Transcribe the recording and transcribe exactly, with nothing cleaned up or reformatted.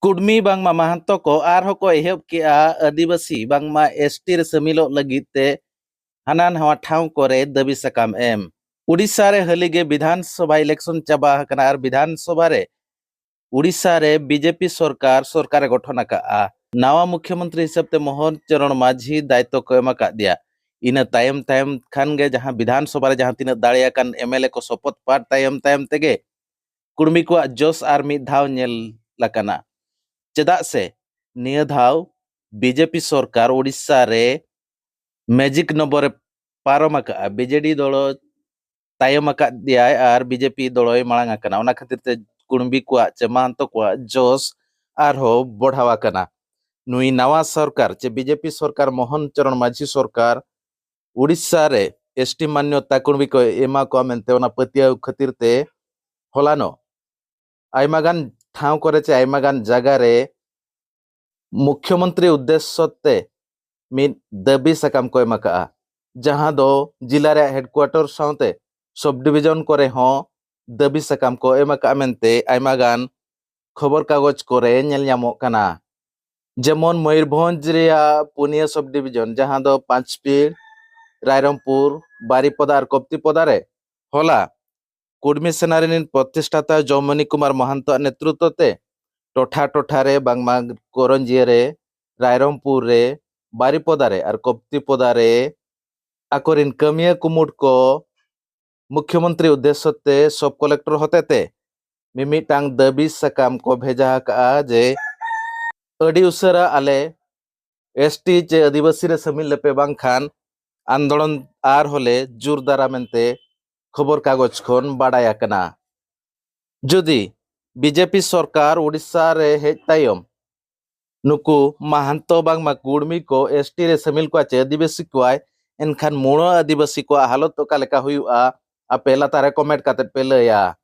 ᱠᱩᱲᱢᱤ ᱵᱟᱝᱢᱟ ᱢᱟᱦᱟᱱᱛᱚ ᱠᱚ ᱟᱨᱦᱚᱸ ᱠᱚ ᱮᱦᱚᱵ ᱠᱮᱜᱼᱟ ᱟᱹᱫᱤᱵᱟᱹᱥᱤ ᱵᱟᱝᱢᱟ ᱮᱥᱴᱤ ᱨᱮ ᱥᱟᱹᱢᱤᱞᱚᱜ ᱞᱟᱹᱜᱤᱫ ᱛᱮ ᱦᱟᱱᱟ ᱱᱟᱣᱟ ᱴᱷᱟᱶ ᱠᱚᱨᱮ ᱫᱟᱹᱵᱤ ᱥᱟᱠᱟᱢ ᱮᱢ᱾ ᱩᱰᱤᱥᱟ ᱨᱮ ᱦᱟᱹᱞᱤ ᱜᱮ ᱵᱤᱫᱷᱟᱱ ᱥᱚᱵᱷᱟ ᱤᱞᱮᱠᱥᱚᱱ ᱪᱟᱵᱟ ᱟᱠᱟᱱᱟ ᱟᱨ ᱵᱤᱫᱷᱟᱱ ᱥᱚᱵᱷᱟ ᱨᱮ ᱩᱰᱤᱥᱟ ᱨᱮ ᱵᱤᱡᱮᱯᱤ ᱥᱚᱨᱠᱟᱨ ᱥᱚᱨᱠᱟᱨ ᱮ ᱜᱚᱴᱷᱚᱱ ᱟᱠᱟᱫᱼᱟ᱾ ᱱᱟᱣᱟ ᱢᱩᱠᱷᱭᱚᱢᱚᱱᱛᱨᱤ ᱦᱤᱥᱟᱹᱵ ᱛᱮ ᱢᱳᱦᱚᱱ ᱪᱚᱨᱚᱬ ᱢᱟᱹᱡᱷᱤ ᱫᱟᱭᱤᱛᱛᱚ ᱠᱚ ᱮᱢ ᱟᱠᱟᱫ ᱫᱮᱭᱟ᱾ ᱤᱱᱟᱹ ᱛᱟᱭᱚᱢ ᱛᱟᱭᱚᱢ ᱠᱷᱟᱱ ᱜᱮ ᱡᱟᱦᱟᱸ ᱵᱤᱫᱷᱟᱱ ᱥᱚᱵᱷᱟ ᱨᱮ ᱡᱟᱦᱟᱸ ᱛᱤᱱᱟᱹᱜ ᱫᱟᱲᱮᱭᱟᱠᱟᱱ ᱮᱢ ᱮᱞ ᱮ ᱠᱚ ᱥᱚᱯᱚᱛ ᱯᱟᱴ ᱛᱟᱭᱚᱢ ᱛᱟᱭᱚᱢ ᱛᱮᱜᱮ ᱠᱩᱲᱢᱤ ᱠᱚᱣᱟᱜ ᱡᱚᱥ ᱟᱨ ᱢᱤᱫ ᱫᱷᱟᱣ ᱧᱮᱞ ᱟᱠᱟᱱᱟ᱾ ᱪᱮᱫᱟᱜ ᱥᱮ ᱱᱤᱭᱟᱹ ᱫᱷᱟᱣ ᱵᱤᱡᱮᱯᱤ ᱥᱚᱨᱠᱟᱨ ᱩᱰᱤᱥᱟ ᱨᱮ ᱢᱮᱡᱤᱠ ᱱᱚᱢᱵᱚᱨ ᱮ ᱯᱟᱨᱚᱢ ᱟᱠᱟᱫᱼᱟ᱾ ᱵᱤᱡᱮᱰᱤ ᱫᱚᱞ ᱛᱟᱭᱚᱢ ᱟᱠᱟᱫ ᱫᱮᱭᱟᱭ ᱟᱨ ᱵᱤᱡᱮᱯᱤ ᱫᱚᱞᱚᱭ ᱢᱟᱲᱟᱝ ᱟᱠᱟᱱᱟ᱾ ᱚᱱᱟ ᱠᱷᱟᱹᱛᱤᱨ ᱛᱮ ᱠᱩᱲᱢᱤ ᱠᱚᱣᱟᱜ ᱪᱮ ᱢᱟᱦᱟᱱᱛᱚ ᱠᱚᱣᱟᱜ ᱡᱚᱥ ᱟᱨᱦᱚᱸ ᱵᱚᱲᱦᱟᱣ ᱟᱠᱟᱱᱟ᱾ ᱱᱩᱭ ᱱᱟᱣᱟ ᱥᱚᱨᱠᱟᱨ ᱪᱮ ᱵᱤᱡᱮᱯᱤ ᱥᱚᱨᱠᱟᱨ ᱢᱳᱦᱚᱱ ᱪᱚᱨᱚᱬ ᱢᱟᱹᱡᱷᱤ ᱥᱚᱨᱠᱟᱨ ᱩᱰᱤᱥᱟ ᱨᱮ ᱮᱥᱴᱤ ᱢᱟᱱᱱᱚᱛᱟ ᱠᱩᱲᱢᱤ ᱠᱚ ᱮᱢᱟ ᱠᱚᱣᱟ ᱢᱮᱱᱛᱮ ᱚᱱᱟ ᱯᱟᱹᱛᱭᱟᱹᱣ ᱠᱷᱟᱹᱛᱤᱨ ᱛᱮ ᱦᱚᱞᱟᱱᱚᱜ ᱟᱭᱢᱟ ᱜᱟᱱ ᱴᱷᱟᱶ ᱠᱚᱨᱮ ᱪᱮ ᱟᱭᱢᱟ ᱜᱟᱱ ᱡᱟᱭᱜᱟ ᱨᱮ ᱢᱩᱠᱷᱭᱚᱢᱚᱱᱛᱨᱤ ᱩᱫᱽᱫᱮᱥᱥᱚ ᱛᱮ ᱢᱤᱫ ᱫᱟᱹᱵᱤ ᱥᱟᱠᱟᱢ ᱠᱚ ᱮᱢ ᱟᱠᱟᱫᱼᱟ, ᱡᱟᱦᱟᱸ ᱫᱚ ᱡᱤᱞᱟ ᱨᱮᱭᱟᱜ ᱦᱮᱰᱠᱩᱣᱟᱴᱚᱨ ᱥᱟᱶᱛᱮ ᱥᱚᱵ ᱰᱤᱵᱤᱡᱚᱱ ᱠᱚᱨᱮ ᱦᱚᱸ ᱫᱟᱹᱵᱤ ᱥᱟᱠᱟᱢ ᱠᱚ ᱮᱢ ᱟᱠᱟᱫᱼᱟ ᱢᱮᱱᱛᱮ ᱟᱭᱢᱟ ᱜᱟᱱ ᱠᱷᱚᱵᱚᱨ ᱠᱟᱜᱚᱡᱽ ᱠᱚᱨᱮ ᱧᱮᱞ ᱧᱟᱢᱚᱜ ᱠᱟᱱᱟ᱾ ᱡᱮᱢᱚᱱ ᱢᱚᱭᱩᱨᱵᱷᱚᱸᱡᱽ ᱨᱮᱭᱟᱜ ᱯᱩᱱᱭᱟᱹ ᱥᱚᱵ ᱰᱤᱵᱤᱡᱚᱱ, ᱡᱟᱦᱟᱸ ᱫᱚ ᱯᱟᱸᱪᱯᱤᱲ, ᱨᱟᱭᱨᱚᱝᱯᱩᱨ, ᱵᱟᱨᱤᱯᱚᱫᱟ ᱟᱨ ᱠᱚᱯᱛᱤᱯᱚᱫᱟ ᱨᱮ ᱦᱚᱞᱟ ᱠᱩᱲᱢᱤ ᱥᱮᱱᱟ ᱨᱤᱱᱤᱡ ᱯᱨᱚᱛᱤᱥᱴᱷᱟᱛᱟ ᱡᱚᱢᱚᱱᱤ ᱠᱩᱢᱟᱨ ᱢᱚᱦᱟᱱᱛᱚ ᱟᱜ ᱱᱮᱛᱨᱩᱛᱛᱚ ᱛᱮ ᱴᱚᱴᱷᱟ ᱴᱚᱴᱷᱟ ᱨᱮ ᱵᱟᱝᱢᱟ ᱠᱚᱨᱚᱧᱡᱤᱭᱟᱹ ᱨᱮ, ᱨᱟᱭᱨᱚᱝᱯᱩᱨ ᱨᱮ, ᱵᱟᱨᱤᱯᱚᱫᱟ ᱨᱮ ᱟᱨ ᱠᱚᱯᱛᱤᱯᱚᱫᱟ ᱨᱮ ᱟᱠᱚᱨᱤᱱ ᱠᱟᱹᱢᱤᱭᱟᱹ ᱠᱩᱢᱩᱴ ᱠᱚ ᱢᱩᱠᱷᱭᱚᱢᱚᱱᱛᱨᱤ ᱩᱫᱽᱫᱮᱥᱥᱚ ᱛᱮ ᱥᱚᱵ ᱠᱚᱞᱮᱠᱴᱚᱨ ᱦᱚᱛᱮᱛᱮ ᱢᱤᱢᱤᱫᱴᱟᱝ ᱫᱟᱹᱵᱤ ᱥᱟᱠᱟᱢ ᱠᱚ ᱵᱷᱮᱡᱟ ᱟᱠᱟᱫᱼᱟ ᱡᱮ ᱟᱹᱰᱤ ᱩᱥᱟᱹᱨᱟ ᱟᱞᱮ ᱮᱥᱴᱤ ᱪᱮ ᱟᱹᱫᱤᱵᱟᱹᱥᱤ ᱨᱮ ᱥᱟᱹᱢᱤᱞ ᱞᱮᱯᱮ, ᱵᱟᱝᱠᱷᱟᱱ ᱟᱱᱫᱳᱞᱚᱱ ᱟᱨᱦᱚᱸ ᱞᱮ ᱡᱳᱨ ᱫᱟᱨᱟ ᱢᱮᱱᱛᱮ ᱠᱷᱚᱵᱚᱨ ᱠᱟᱜᱚᱡᱽ ᱠᱷᱚᱱ ᱵᱟᱰᱟᱭ ᱟᱠᱟᱱᱟ᱾ ᱡᱩᱫᱤ ᱵᱤᱡᱮᱯᱤ ᱥᱚᱨᱠᱟᱨ ᱩᱰᱤᱥᱟ ᱨᱮ ᱦᱮᱡ ᱛᱟᱭᱚᱢ ᱱᱩᱠᱩ ᱢᱟᱦᱟᱱᱛᱚ ᱵᱟᱝᱢᱟ ᱠᱩᱲᱢᱤ ᱠᱚ ᱮᱥᱴᱤ ᱨᱮ ᱥᱟᱹᱢᱤᱞ ᱠᱚᱣᱟ ᱪᱮ ᱟᱹᱫᱤᱵᱟᱹᱥᱤ ᱠᱚᱣᱟᱭ, ᱮᱱᱠᱷᱟᱱ ᱢᱩᱬᱟ ᱟᱹᱫᱤᱵᱟᱹᱥᱤ ᱠᱚᱣᱟᱜ ᱦᱟᱞᱚᱛ ᱚᱠᱟ ᱞᱮᱠᱟ ᱦᱩᱭᱩᱜᱼᱟ, ᱟᱯᱮ ᱞᱟᱛᱟᱨ ᱨᱮ ᱠᱚᱢᱮᱱᱴ ᱠᱟᱛᱮ ᱯᱮ ᱞᱟᱹᱭᱟ᱾